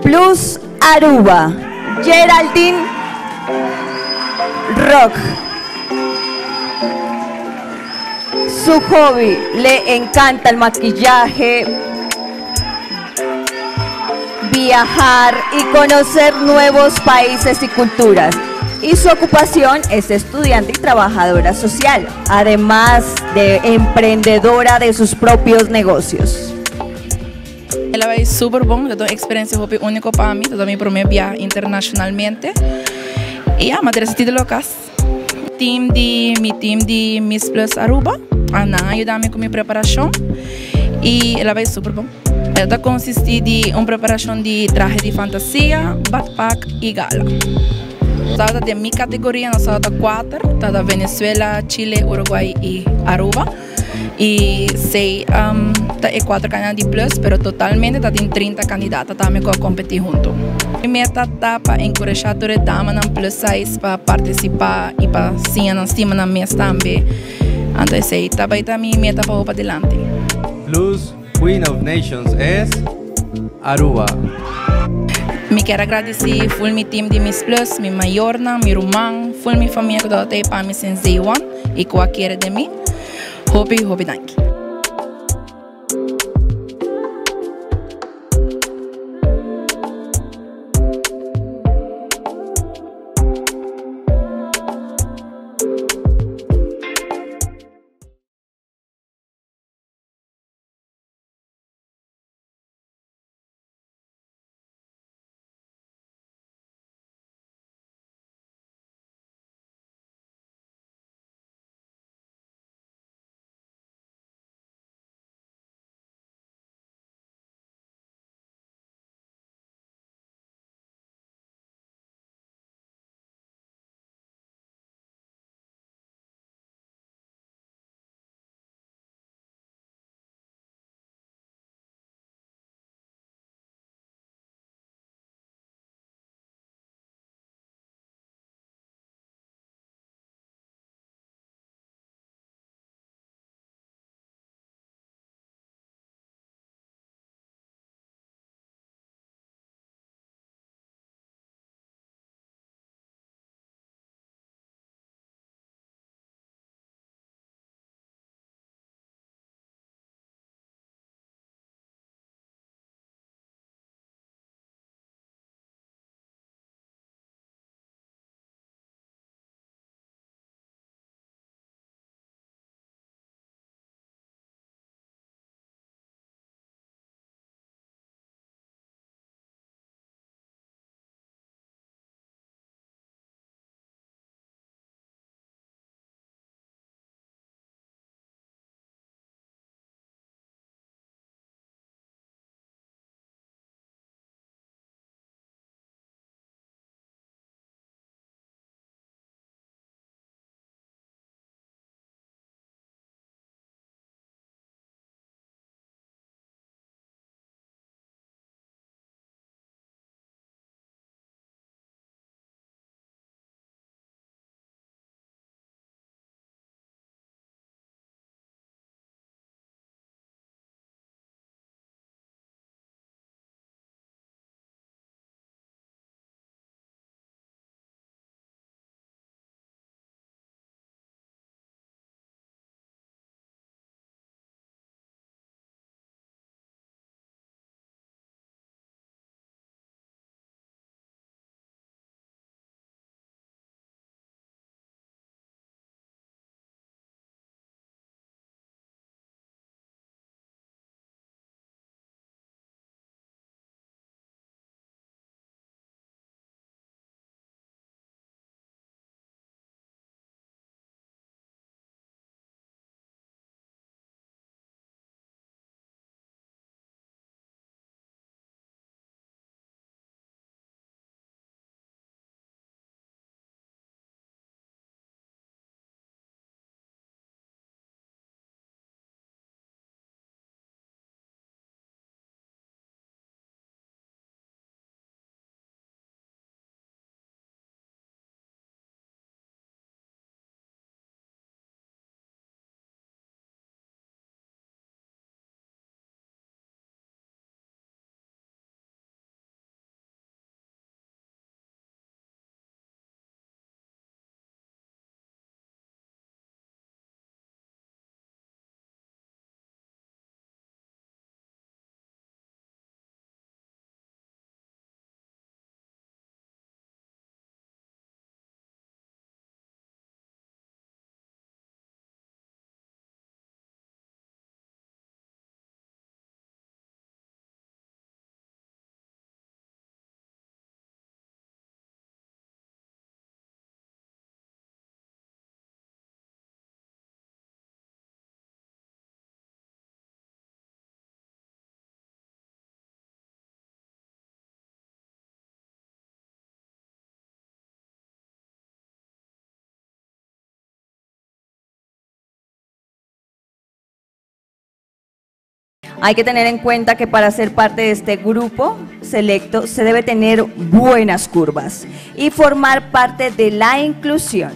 Plus Aruba, Geraldine Rock. Su hobby, le encanta el maquillaje, viajar y conocer nuevos países y culturas. Y su ocupación es estudiante y trabajadora social, además de emprendedora de sus propios negocios. El a bay super bon, ta un experiencia hopi unico pa mi, ta mi prome biaha internacionalmente. Y ya, m'a trece titulo cas. Team di mi team di Miss Plus Aruba, a nan a yuda mi cu mi preparacion y el a bay super bon. El ta consisti di un preparacion di trahe di fantasia, badpak y gala. Tabata den mi categoria, nos tabata cuater, tabata Venezuela, Chile, Uruguay y Aruba. Y sei ta e cuater candidato di plus, pero totalmente ta tin 30 candidata tambe cu a competi hunto. Mi meta ta pa encourasha tur e damanan plus size pa participa y pa siña nan stima nan mes tambe. Anto esey ta bay ta mi meta pa hopi adilanti. Plus Queen of Nations es Aruba. Mi kier a gradici full mi team di Miss Plus, mi mayornan, mi ruman, full mi famia cu tabata ey pa mi since day one y cu a kere den mi. Hopi hopi danki. Hay que tener en cuenta que para ser parte de este grupo selecto se debe tener buenas curvas y formar parte de la inclusión.